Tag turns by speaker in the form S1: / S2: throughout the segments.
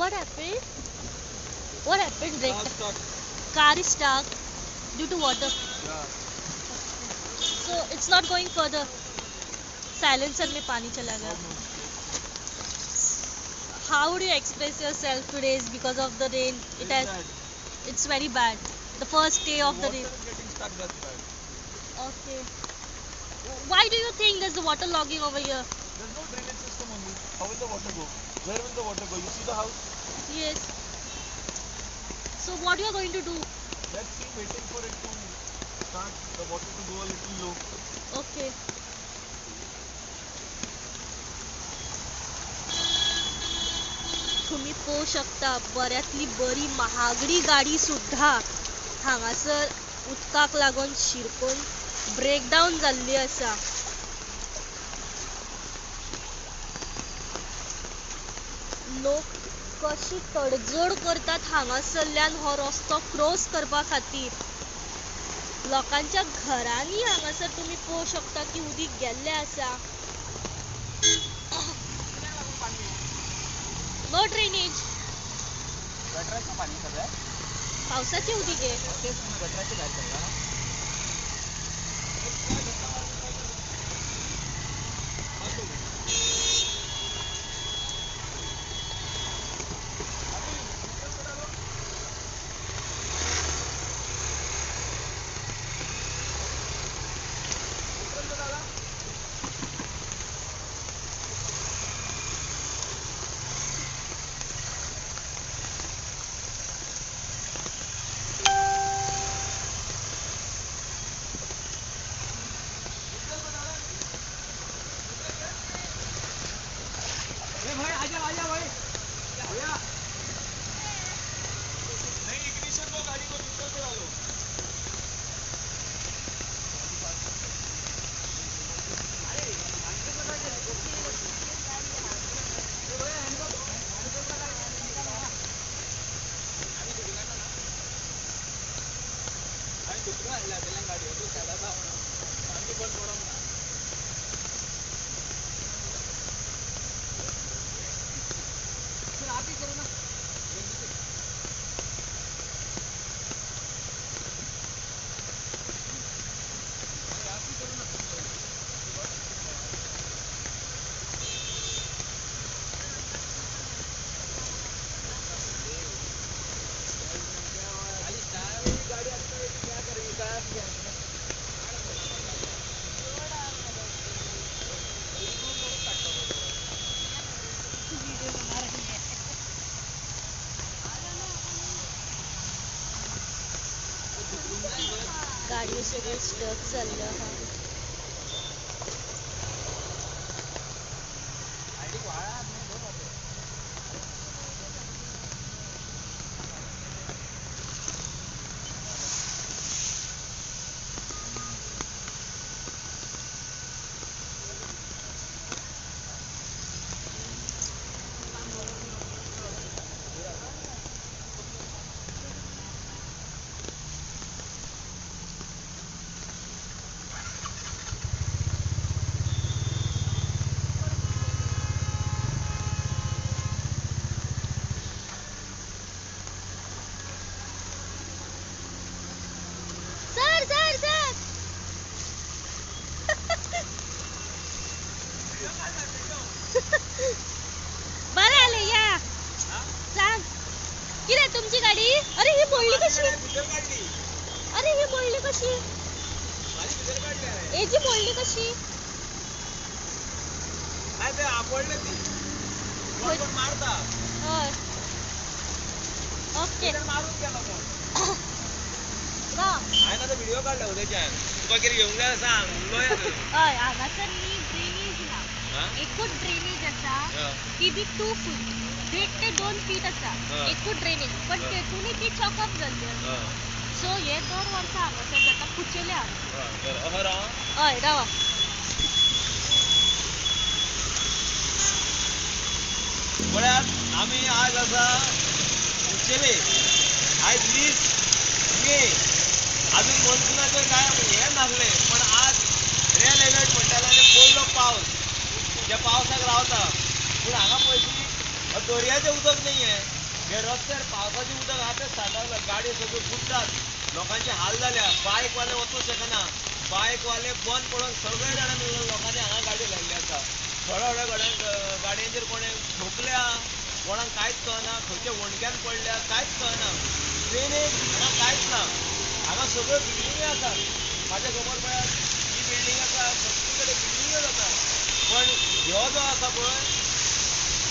S1: What happened? What happened?
S2: Car stuck.
S1: Car is stuck due to water.
S2: Yeah.
S1: So it's not going further. Silencer में पानी चला Gaya. How would you express yourself today is because of the rain? It
S2: Very
S1: has.
S2: bad.
S1: It's very bad. The first day
S2: The
S1: of the
S2: water
S1: rain.
S2: is getting stuck, that's bad.
S1: Okay. Why do you think there's a water logging over here?
S2: There's no drainage system only. How will the water go? Where will the water go? You see the house?
S1: Yes. So what you are going to do?
S2: Let's see, waiting for it to start, the water to go a little low.
S1: Okay. तुम्ही पळोवंक शकता बऱ्यांतली बरी महागडी गाडी सुद्धा हांगासर उदकाक लागून शिरकून ब्रेकडावन जाल्ली आसा. लोक कशी तडजोड करतात हांगासरल्यान हो रस्तो क्रॉस करपा खातीर. लोकांच्या घरांनी हांगासर तुमी पळोवंक शकता की उदीक गेल्लें आसा. No drainage.
S2: गटराचें पाणी सगळें
S1: पावसाचें उदीक हें.
S2: तेच गटराचें भायर सरलां. भाई आजा आजा भाई भैया नहीं इग्निशन को गाड़ी को न्यूट्रल पे डालो.
S1: गाडयो सगळ्यो स्टक जाल्ल्यो आहा. Sir sir sir बरें जालें या सांग कितें तुमची गाडी? अरे ही मोडली कशी? अरे ही मोडली कशी? हेजी मोडली कशी? हय ओके.
S2: हांवें आतां व्हिडियो काडला उद्याच्यान तुका कितें घेवंक जाय सांग उलोवया.
S1: हय हांगासर न्ही ड्रेनेज ना, एकूच ड्रेनेज आसा ती बी 2 फूट 1.5 ते 2 फीट आसा एकूच ड्रेनेज, पण तेतूनय ती चॉकअप जाल्ली आसा. सो हे दर वर्सा हांगासर जाता कुचेले हांगासर. हय रावा.
S2: पळयात आमी आज आसा कुचेले. आयज 20 मे. अजून मॉन्सुनाचें काय हें नासलें, पण आज रेड एलर्ट म्हणटाले आनी पयलो पावस ज्या पावसाक रावता. पूण हांगा पळयशी दर्याचें उदक न्ही हें. हे रस्त्यार पावसाचें उदक आतां साठवलां, गाडयो सगळ्यो बुडटात, लोकांचे हाल जाल्या, बायकवाले वचूंक शकना, बायकवाले बंद पडून सगळे जाणां मेळून लोकांनी हांगा गाडयो लायिल्ल्यो आसा. थोड्या थोड्या गाडयांचेर कोणें ठोकल्या, कोणाक कांयच कळना, खंयच्या वणक्यान पडल्या कांयच कळना. ड्रेनेज हांगा कांयच ना. हांगा सगळ्यो बिल्डिंगी आसात. म्हाज्या समोर पळयात ही बिल्डींग आसा, सगळे कडेन बिल्डिंगच आसा. पण ह्यो जो आसा पळय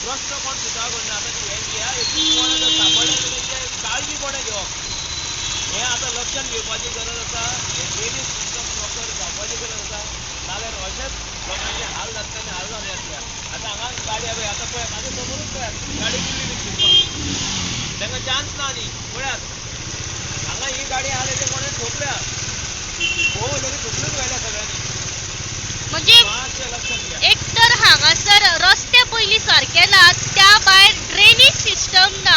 S2: प्रश्न कोण सुटावो करना. आतां ह्या हेतून कोण आतां सांपडले तेंचे काळजी कोणें घेवप हें आतां लक्षांत घेवपाची गरज आसा. हे ड्रेनेज सिस्टम प्रॉपर जावपाची गरज आसा, नाजाल्यार अशेंच लोकांचे हाल जातले आनी हाल जावन वतले. आतां हांगा गाडी पळय, आतां पळय म्हाज्या समोरूच पळयात गाडी बुडली शिरपाक, तांकां चान्स ना. न्ही पळयात हांगा ही गाडी आहा तेजे कोणें ठोकल्या, भोव तरी ठोकलूच व्हेल्या सगळ्यांनी.
S1: म्हणजे एक तर हांगासर रस्ते पयलीं सारके ना, त्या भायर ड्रेनेज सिस्टम ना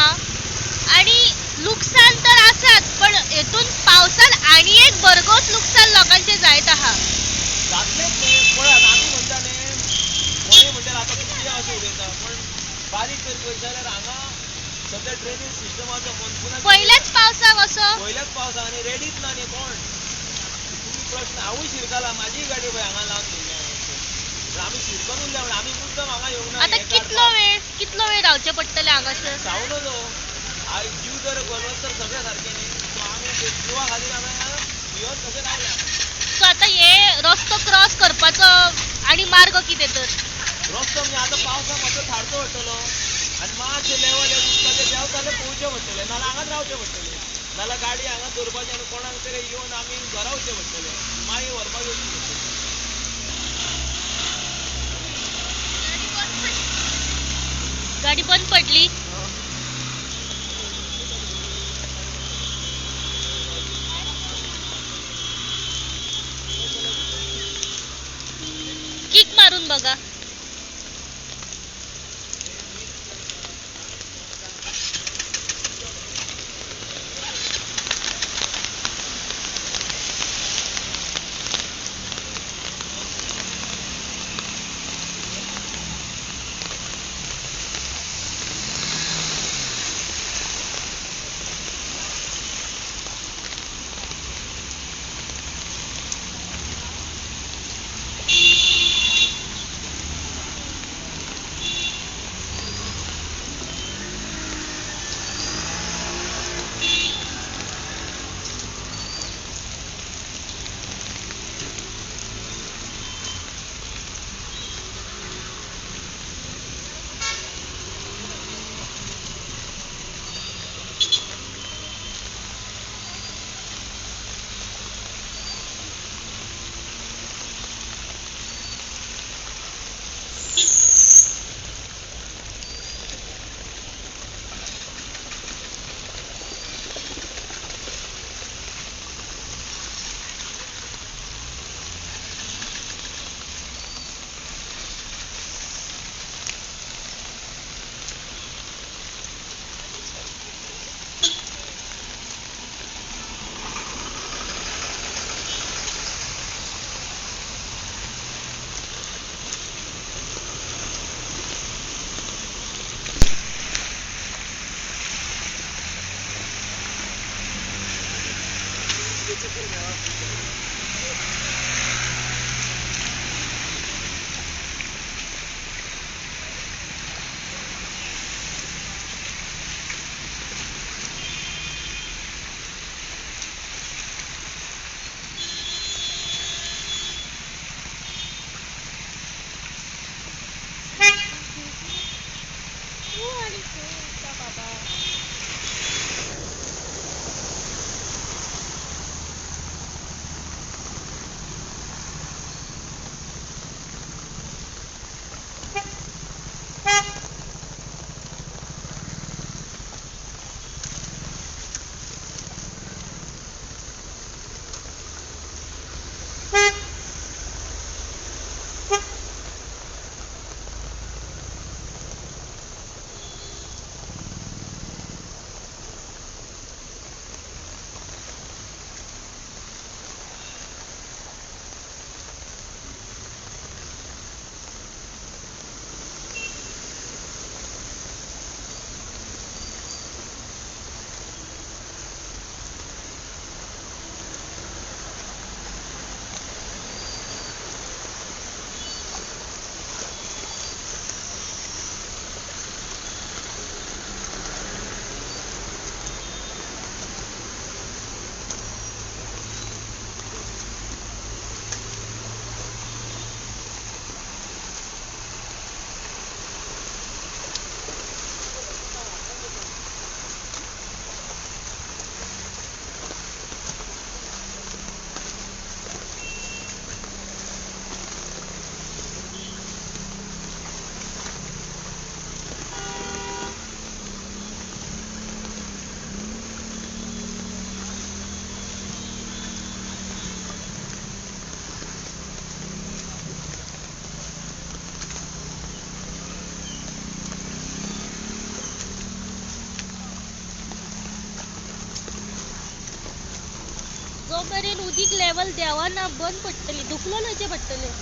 S1: आनी लुकसाण तर आसात, पण हेतून पावसान आनी एक भरघोस लुकसाण लोकांचें जायत आहा.
S2: जातलेंच न्ही. पळयात आमी म्हणटा न्ही, कोणूय म्हणटा आतां तूं कितें अशें उलयता, पण बारीक जर पळयत जाल्यार हांगा सद्या ड्रेनेज सिस्टमाचो मॉन्सुनाक
S1: पयल्याच पावसाक असो
S2: पयल्याच पावसाक आनी रेडीच ना न्ही कोण. तुमी प्रश्न हांवूय शिरकला, म्हाजीय गाडी पळय हांगा लावन दवरल्या, पूण आमी शिरकून उरल्या म्हणून आमी मुद्दम हांगा येवंक ना.
S1: आतां कितलो वेळ रावचें पडटलें हांगासर?
S2: जावं नजो. आयज जीव जर गरज तर सगळें सारकें न्ही, सो आमी जिवा खातीर आमी हांगा भियोन कशें रावल्या.
S1: सो आतां हे रस्तो क्रॉस करपाचो आनी मार्ग कितें तर?
S2: रस्तो म्हणजे आतां पावसाक मातसो थारचो पडटलो आनी मातशें लेवल उदकाचें देंवता जाल्यार पळोवचें पडटलें, नाजाल्यार हांगाच रावचें पडटलें, नाजाल्यार गाडी हांगा दवरपाची आनी कोणाक तरी येवन आमी घरा वचचें पडटलें, मागीर व्हरपाक येवचें पडटलें.
S1: गाडी बंद पडली. किक मारून बघा. जो मेरेन उदीक लेवल देंवना, बंद पडटली, धुकलून वयचें पडटलें.